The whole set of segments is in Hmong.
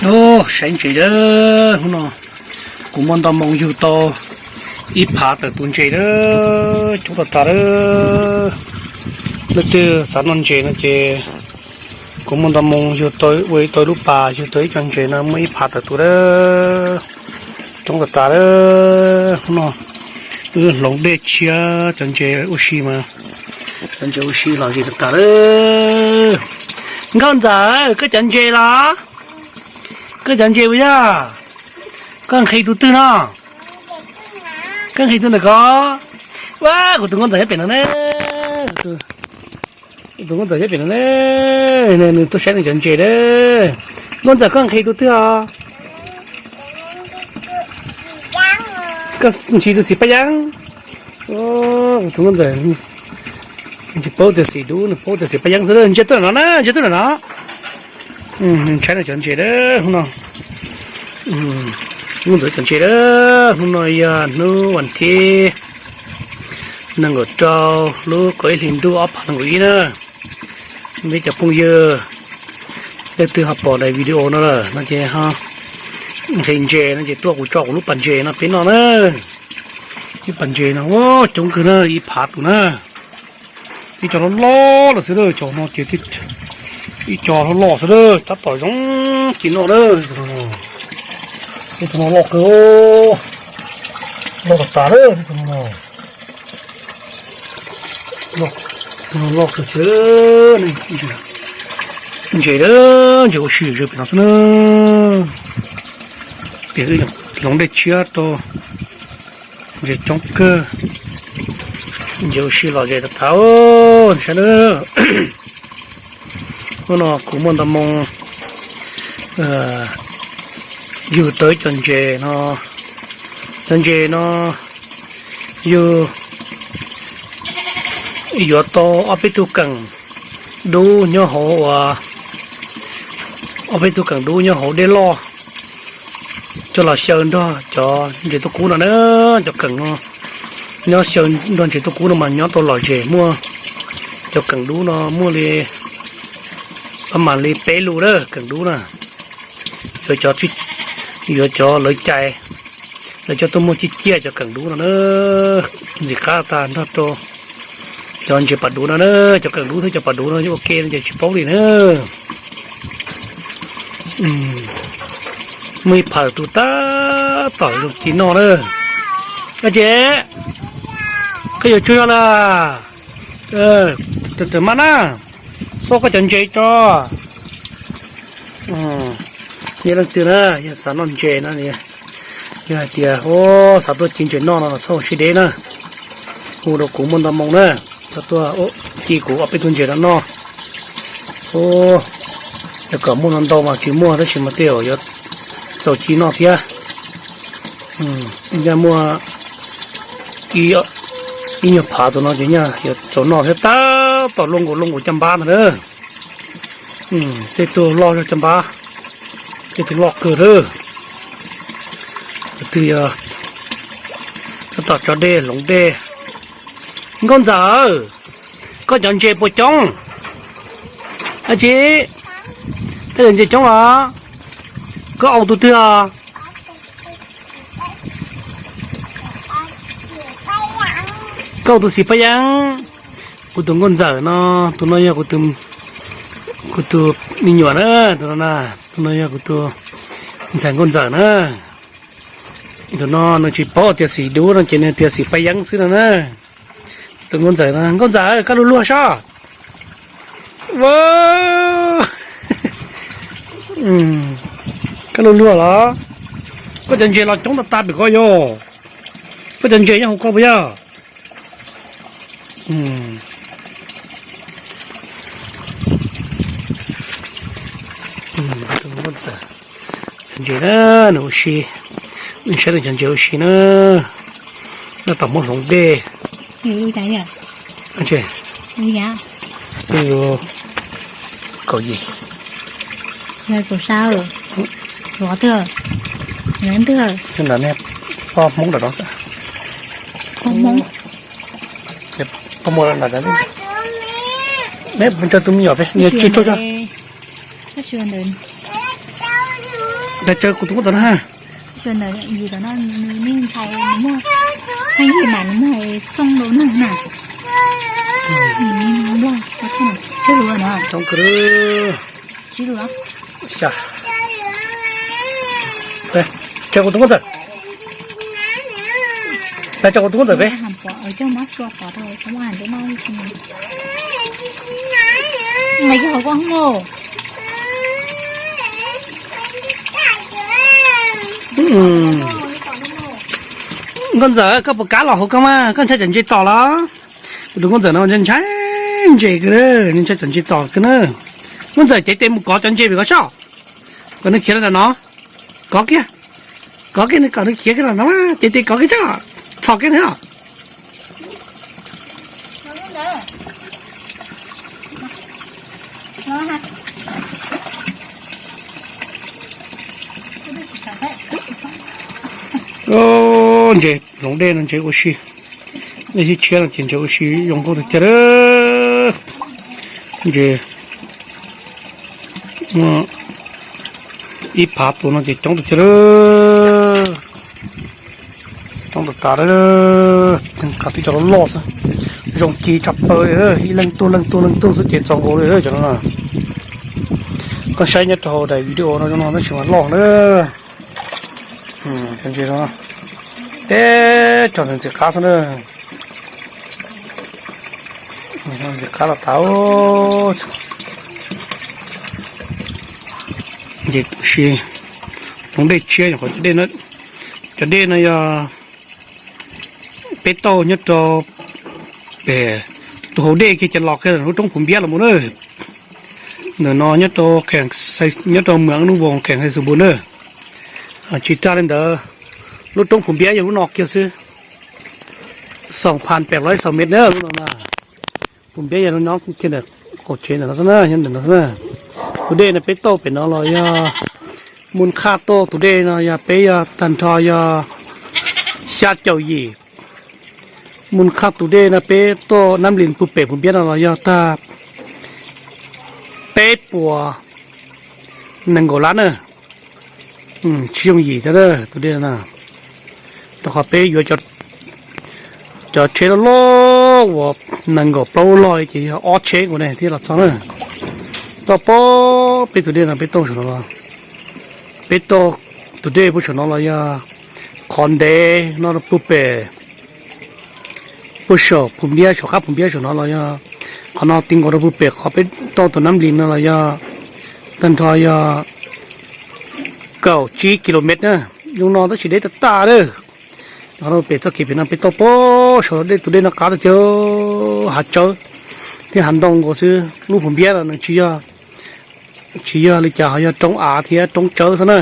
Ub, saib ntses lawm, hnub no kuv muaj nto moo yug tau ib phav tawm tus ntses lawm, coob tas tas lawm. Leej twg xav noj ntses no ces kuv muaj nto moo yug tau, ua tau ib lub pas yug tau ib co ntses no muaj ib phav tawm tus lawm, coob tas tas lawm. Hnub no wb hloov dej tshiab cov ntses ua si mas, cov ntses ua si lom zem tas tas lawm. Nkauj Ntxawm, koj cov ntses los? Koj cov ntses puas yog? Koj nqhis tus twg no? Koj nqhis tus ntawm ko. Ua, kuv tus Nkauj Ntxawm nyob pem no ne. Kuv tus Nkauj Ntxawm nyob pem no ne. Nws tuaj saib nws cov ntses lawm. Nkauj Ntxawm, koj nqhis tus twg os? Koj nqhis tus xim paj yeeb. Kuv tus Nkauj Ntxawm tsis paub tias xim dub, nws paub tias xim paj yeeb xwb. Ntsia tuaj no na, ntsia tuaj no. Nws saib nws cov ntses lawm hnub no. Nkauj Ntxawm cov ntses lawm, hnub no yog hnub vas thib nees nkaum rau lub kaum ib hlis ntuj ob phav nees nkaum ib na. Peb cov phooj ywg leej twg ho pom daim video no lawm no ces ho nqhis ntses no ces tuaj kuv tso kuv lub pas ntses no peb noj na. Ib pas ntses no coob kawg na, ib phav tus na. Tib co loj loj lawm xwb lawm, cov no ces ib co loj loj xwb lawm, tab tom zoo ci noj lawm. Tus no loj kawg, loj tas tas lawm tus no. Loj kawg, ntses lawm, ntses ua si zws pem no xwb na. Pem hloov dej tshiab rau, ntses coob kawg, ntses ua si lom zem tas tas saib na. Hnub no kuv muaj nto moo yug tau ib co ntses no, cov ntses no yug yuav tau ob peb tug keem dub nyob hauv uas, ob peb tug keem dub nyob hauv dej loj coj los xyaw nrog cov ntses tuaj kub no na. Cov keem no nyob xyaw nrog ntses tuaj kub no mas nyob tau lom zem, muaj cov keem dub no muaj li, pab mam li peb lus lawm keem dub na. Yuav cov, yuav cov lawv cais, lawv coj tuaj muag ciaj ciaj cov keem dub no na. Ntxim qab tas nrog rau cov ntses pas duv no na, cov keem dub thiab cov pas duv no ua ke no ces tsis paub li na. Muaj ib phav tus tab tom zoo ci noj na. Ces koj yuav tsuag zog lawm, tawm mas na, xauj koj cov ntses tso. Yog leej twg na, yog xav noj ntses no, yog hais tias xav tuaj ci ntses noj no los txhob ua siab deb na, hu rau kuv muaj nto moo na, txhob tuaj ci kuv ob peb tug ntses no noj. Yog kom muaj no ntau mas tsis muaj tab sis mas tej zaum yuav txaus ci noj thiab. Nyaj muaj ib nyuag phav tus no ces nyaj yuav txaus noj thiab, tab tom luaj nkaus luaj nkaus caj npab ntag na. Tej tug loj zog caj npab, tej tug loj kawg lawm. Tus twg yog tab tom tso dej hloov dej. Nkauj Ntxawm, koj cov ntses puas coob? Ab tsi, koj cov ntses coob los? Koj aus tus twg os? Koj tus xim paj yeeb. Kuv tus Nkauj Ntxawm no, tus no yog kuv tus me nyuam na, tus no na, tus no yog kuv tus ntxhais Nkauj Ntxawm na. Tus no nws tsis paub tias xim dub no ces nws tias xim paj yeeb xwb no na. Tus Nkauj Ntxawm no, Nkauj Ntxawm koj luag luag sob. Koj luag luag los? Koj cov ntses los coob tas tas pem ko yog? Koj cov ntses nyob hauv ko puas yog? Cov ntses na, nws ua si, nws saib nws cov ntses ua si na, nws tom muab hloov dej. Kaum yim. Ntawm nej poj Hmoob nram no xwb. Poj Hmoob. Neb mus ntsawg tus me nyuam peb, niag tsw tsuag tsuag. Ntshai tsawv kuv tus nkauj ntxawm no ha. Nws ntshai, nws muaj, heev li mas nws muaj xoo rau nws na. Nws nplog, tsib lus no. Tsib lus. Tsawv kuv tus nkauj ntxawm. Tsawv kuv tus nkauj ntxawm peb. Nkauj ntxawm, koj puas kam los hauv koj mas, koj ntshai cov ntses tom los? Kuv tus nkauj ntxawm no ntshai ntses kawg, nws ntshai cov ntses tom kawg na. Nkauj ntxawm, cev tes mus kov cov ntses pem koj soj. Kom nws khiav los ntawm no. Kov kiag. Kov kiag, nws kom nws khiav kiag los no, cev tes kov kiag tso. Txhos kiag na. Ntses hloov dej no ntses ua si. Dej sib tshiab no ces ntses ua si zoo nkauj tiag tiag. Ntses ib phav tus no ces coob tiag tiag. Coob tas tas. Qhov twb cov loj loj xwb, zoo ci tshaj plaws li, ib leeg tuaj leej tuaj leej tuaj xwb ces txaus nkaus li cov no. Koj saib nyob rau hauv daim video no zoo no tab sis mas loj na. Cov ntses no teb cov ntxim qab xwb na. Ntxim qab tas tas. Ces si hloov dej tshiab, cov dej no yog peb tauj nyob rau pem tus hauv dej kiag ces los kiag lub roob Phuv Npiab los mus na. Ntawm no nyob rau, nyob rau Mws Nub Voos, kheem Xais Xus Npus na. Tsis tas li ntawd, lub roob Phuv Npiab yog lub no kiag xwb. Xoom phan pem los ib xoom met na lub no na. Phuv Npiab yog lub no kiag ntawm qaum tsev ntawm no xwb na, nyob ntawm no xwb na. Tus dej no peb tauj pem no los yog, mus qhaj tauj tus dej no yog peb yog tag nrho yog xya caum yim. Mus qhaj tus dej no peb tauj Nab Lis puag pem Phuv Npiab no los yog tag peb puas nees nkaum lab na. Tsis yooj yim thiab tus dej no, rau qhov peb yuav cov tsheb loj loj uas nees nkaum plaub lub log li ces yog ob tsheb nkaus ne thiaj los txog na. Tauj pem peb tus dej no peb tauj saum no los, peb tauj tus dej puag saum no los yog qhov ntev no puag pem, puag saum Phuv Npiab, saum qab Phuv Npiab saum no los yog, qhov no ti nkaus rau puag pem qhov peb tauj tus Nab Lis no los yog tag nrho yog kaum tsib kilomet na. Zoo no tab sis deb tag tag lawm. Qhov no pem txoj kev pem no peb tauj pem saum dej, tus dej no qab tiag tiag, hav tsawb thiab hav ntoo nkaus xwb. Lub Phuv Npiab los nws tsis yog, tsis yog li cas, ho yog roob av thiab roob tsawb xwb na.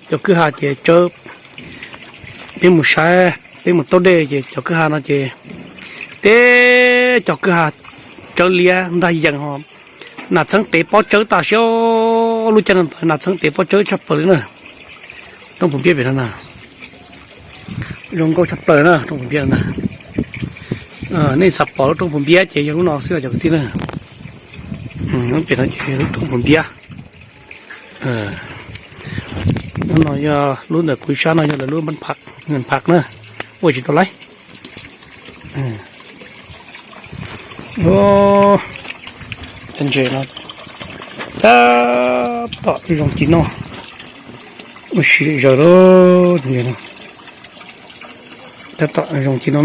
Cov kwj ha ces tsawb, peb mus saib, peb mus tauj dej ces cov kwj ha no ces teb cov kwj ha tsawb liab ntag yees ho, nas txheeb tev pob tsawb tas siab. Lub caij no nas txheeb tev pob tsawb tshaj plaws li na. Roob Phuv Npiab pem no na, zoo nkauj tshaj plaws na roob Phuv Npiab na. Nej xav pom lub roob Phuv Npiab ces yog lub no xwb cov kwv tij na. Pem no ces lub roob Phuv Npiab. Lub no yog lub ntawm kuv sab no yog lawv lub npaj na, ua tsis tau laib. Cov ntses no tab tom zoo ci noj, ua si zaws lawm. Tab tom zoo ci noj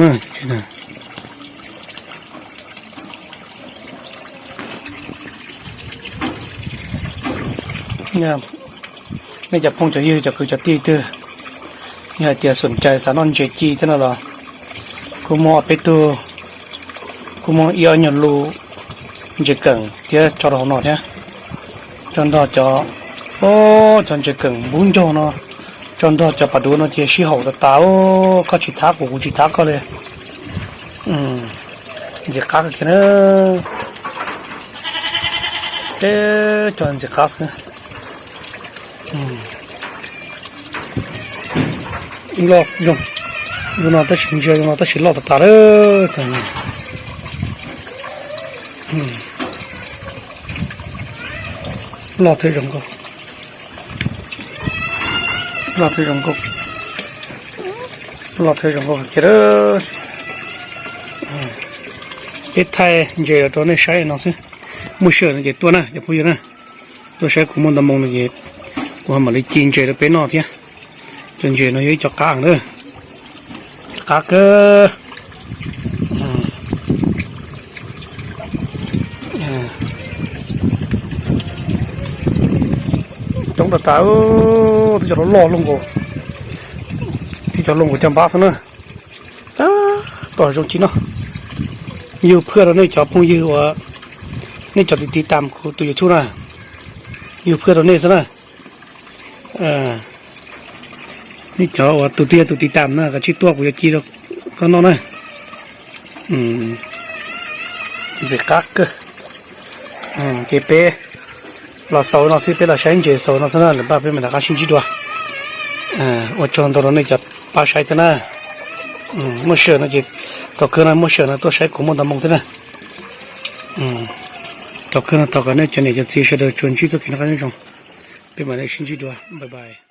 na. Nej cov phooj cov ywg cov kwv cov tij twg yog hais tias xom cai xav noj ntses ci thiab no los kuj muaj peb tug, kuj muaj ib ob nyuag lub ntses keem thiab tso rau hauv no thiab. Tso nrog cov, cov ntses keem npub ncaug no, tso nrog cov pas duv no ces sib haum tas tas. Koj tsis thab kuv, kuv tsis thab koj li. Ntxim qab kawg kiag na. Teb cov ntxim qab xwb. Loj zoo, zoo no tab sis ntsia zoo no tab sis loj tas tas lawm. Loj thiab zoo nkauj. Loj thiab zoo nkauj, loj thiab zoo nkauj kiag. Peb thaij ntses los rau nej saib no xwb. Muaj sij hawm no ces tuaj na cov phooj ywg na, tuaj saib kuv muaj ntau moo no ces kuv ho mam li ci ntses rau peb noj thiab. Cov ntses no yog ib co qab na, qab kawg. Coob tas tas, twb cov loj loj, twb cov loj nkaus caj npab xwb na. Tab tom zoo ci noj. Yug phaj rau nej cov phooj ywg uas nej cov tiv tiv tam kuv tus YouTube na, yug phaj rau nej xwb na. Nej cov uas tus twg yog tus tiv tam na, koj tsij tuaj kuv yuav ci rau koj noj na. Ntxim qab kawg. Ces peb los xaus no xwb, peb los saib ntses xaus no xwb na, lwm npaj peb mam rov qab sib ntsib dua. Ua tsaug ntau rau nej cov pab saib thiab na. Muaj sij hawm no ces, thaum kawg no muaj sij hawm no tuaj saib kuv muaj ntau moo thiab na. Thaum kawg no thov kom nej cov niam cov txiv sawv daws tsuas ntsib txoj kev noj qab nyob zoo. Peb mam li sib ntsib dua, bye bye.